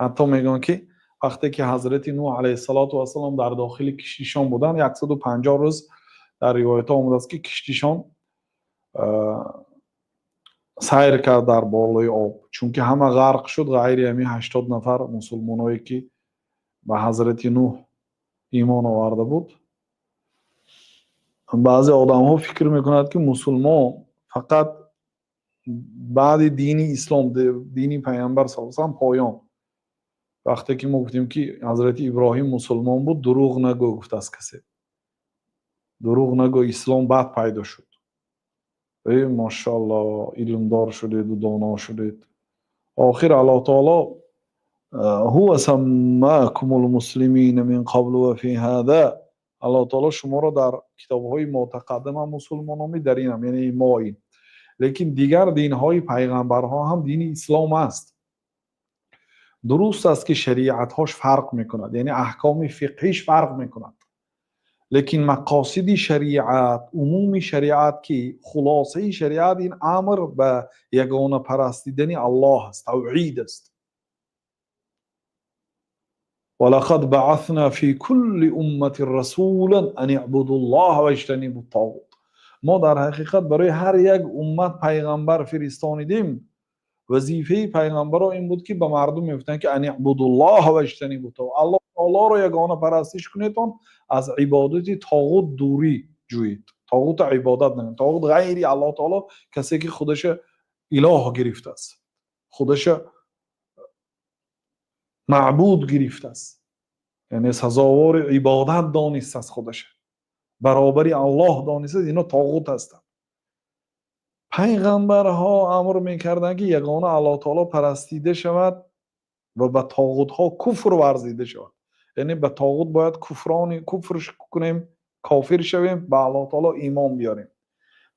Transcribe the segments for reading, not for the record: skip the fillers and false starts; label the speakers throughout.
Speaker 1: Ҳатто мегӯянд, ки вақте ки ҳазрати Нӯҳ алайҳиссалоту вассалом дар дохили киштишон буданд, 150 рӯз, дар ривоятҳо омадааст, ки киштишон сайр кард дар болои об, чунки ҳама ғарқ шуд, ғайри ҳамин 80 нафар мусулмоное, ки ба ҳазрати Нӯҳ имон оварда буд. Баъзе одамҳо фикр мекунанд, ки мусулмон фақат баъди дини ислом, дини Пайғамбар саллаллоҳу алайҳи васаллам поён. Вақте ки мо гуфтем, ки ҳазрати Иброҳим мусулмон буд, дурӯғ нагӯ, гуфтааст касе. Дурӯғ нагӯ, ислом баъд пайдо шуд. Эй, мошалло, илмдор шудеду доно шудед. Охир Аллоҳ таоло ҳува саммакумул муслимина мин қаблу ва фи ҳаза, Аллоҳ таоло шуморо дар китобҳои мотақаддим ҳам мусулмон номид, дар ин ҳам, яъне мо ин. Лекин дигар динҳои пайғамбарҳо ҳам дини ислом аст. Дуруст аст, ки шариатҳош фарқ мекунад, яъне аҳкоми фиқҳиш фарқ мекунад, лекин мақосиди шариат, умуми шариат, ки хулосаи шариат ин амр ба ягона парастидани Аллоҳ аст, тавҳид аст. Валақад баасна фи кулли умматин расулан ан иъбудуллоҳа ваҷтанибут тоғут. Мо дар ҳақиқат барои ҳар як уммат пайғамбар фиристонидем. Вазифаи пайғамбарро ин буд, ки ба мардум мегуфтанд, ки ан иъбудуллоҳа ваҷтанибут тоғут, Аллоҳ таолоро ягона парастиш кунедон, аз ибодати тоғут дурӣ ҷӯед. Тоғутро ибодат накунед. Тоғут ғайри Аллоҳ таоло, касе ки худаша илоҳ гирифтааст, худаша маъбуд гирифтааст, яъне сазовори ибодат донистааст, худаша баробари Аллоҳ донистааст, ино тоғут ҳастанд. Пайғамбарҳо амр мекарданд, ки ягона Аллоҳ таоло парастида шавад ва ба тоғутҳо куфр варзида шавад. Яъне ба тоғут бояд куфрони куфр кунем, кофир шавем, ба Аллоҳ таоло имон биёрем.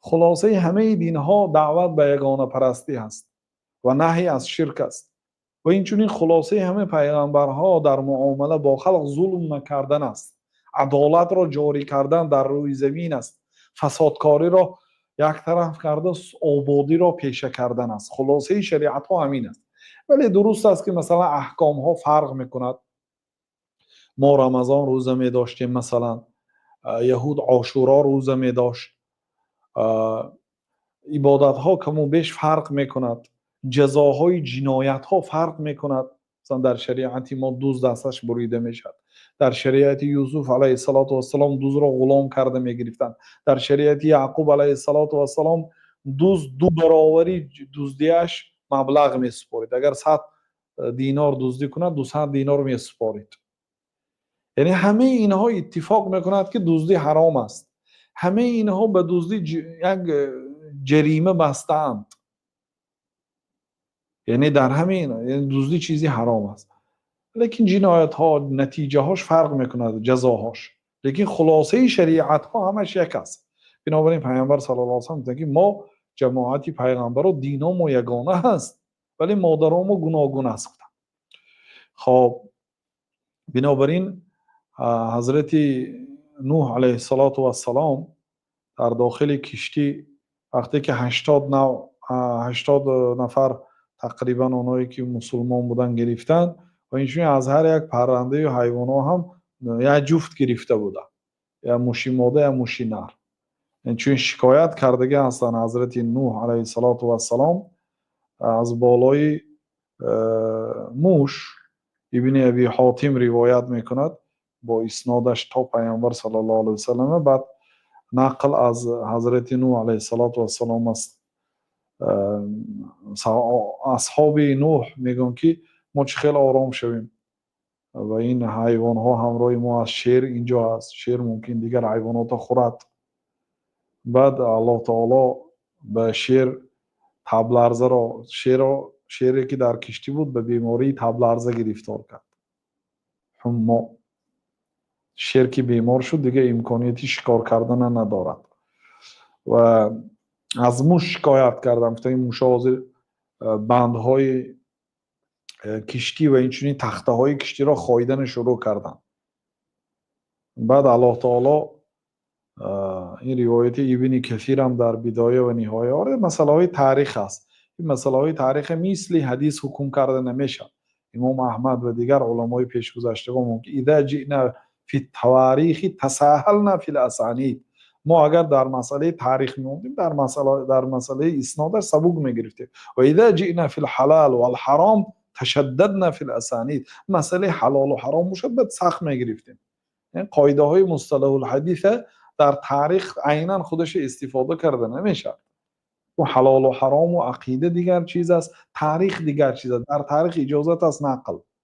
Speaker 1: Хулосаи ҳамаи динҳо даъват ба ягонапарастӣ ҳаст ва наҳй аз ширк аст. Ва инчунин хулосаи ҳамаи пайғамбарҳо дар муомала бо халқ зулм накардан аст, адолатро ҷорӣ кардан дар рӯи замин аст, фасодкориро як тараф карда, ободиро пеша кардан аст. Хулосаи шариатҳо ҳамин аст. Вале дуруст аст, ки масалан аҳкомҳо фарқ мекунад. Мо Рамазон рӯза медоштем, масалан яҳуд Ошуро рӯза медошт. Ибодатҳо каму беш фарқ мекунад, ҷазоҳои ҷиноятҳо фарқ мекунад. Масалан, дар шариати мо дузд дасташ бурида мешавад, дар шариати Юсуф алайҳиссалоту вассалом дузро ғулом карда мегирифтанд, дар шариати Яъқуб алайҳиссалоту вассалом дузд ду баровари дуздиаш маблағ месупорид. Агар 100 динор дуздӣ кунад, 200 динор месупорид. Яъне ҳамаи инҳо иттифоқ мекунад, ки дуздӣ ҳаром аст. Ҳамаи инҳо ба дуздӣ як ҷарима бастаанд. Яъне дар ҳамин дуздӣ чизи ҳаром аст, лекин ҷиноятҳо натиҷаҳош фарқ мекунад, ҷазоҳош. Лекин хулосаи шариатҳо ҳамаш як аст. Бинобар ин Пайғамбар саллаллоҳу алайҳи васаллам гуфтанд, ки мо ҷамоати пайғамбаро диномо ягона ҳаст, вале модаромо гуногун аст, гуфтанд. Хоб, бинобар ин ҳазрати Нӯҳ алайҳиссалоту вассалом дар дохили киштӣ, вақте ки 80 нав, 80 нафар тақрибан, оное ки мусулмон буданд, гирифтанд ва инчунин аз ҳар як паррандаю ҳайвонҳо ҳам як ҷуфт гирифта буданд, як муши мода, як муши нар. Чун шикоят кардагӣ ҳастанд ҳазрати Нӯҳ алайҳиссалоту вассалом аз болои муш. Ибни Аби Ҳотим ривоят мекунад бо иснодаш то Пайғамбар саллаллоҳу алайҳи васаллам. Баъд нақл аз ҳазрати Нӯҳ алайҳиссалоту вассалом аст. Асҳоби Нӯҳ мегӯянд, ки мо чӣ хел ором шавем ва ин ҳайвонҳо ҳамроҳи мо аст, шер инҷо аст, шер мумкин дигар ҳайвонотро хӯрад. Баъд Аллоҳ таоло ба шер табларзаро, шеро, шере ки дар киштӣ буд, ба бемории табларза гирифтор кард, ҳуммо. Шер ки бемор шуд, дигар имконияти шикор кардана надорад. Ва аз муш шикоят кардам, гуфтам, ин мушҳо ҳозир бандҳои киштӣ ва инчунин тахтаҳои киштиро хоидана шурӯъ карданд. Баъд Аллоҳ таоло, ин ривояти Ибни Касирам дар Бидоя ва Ниҳоя оварда, масъалаҳои таърих аст. Ин масъалаҳои таърихе мисли ҳадис ҳукм карда намешавад. Имом Аҳмад ва дигар уламои пешгузаштагон мумкин: إذا جئنا في التواريخ تساهلنا في الأسانيد. Мо агар дар масъалаи таърих меомдем, дар масъалаи иснодаш сабук мегирифтем. وإذا جئنا في الحلال والحرام تشددنا في الأسانيد. Масъалаи ҳалолу ҳаром бошад, баъд сахт мегирифтем. Қоидаҳои мусталаҳул ҳадиса дар таърих айнан худаша истифода карда намешавад. Ӯ ҳалолу ҳарому ақида дигар чиз аст, таърих дигар чиз аст. Дар таърих иҷозат аст нақл.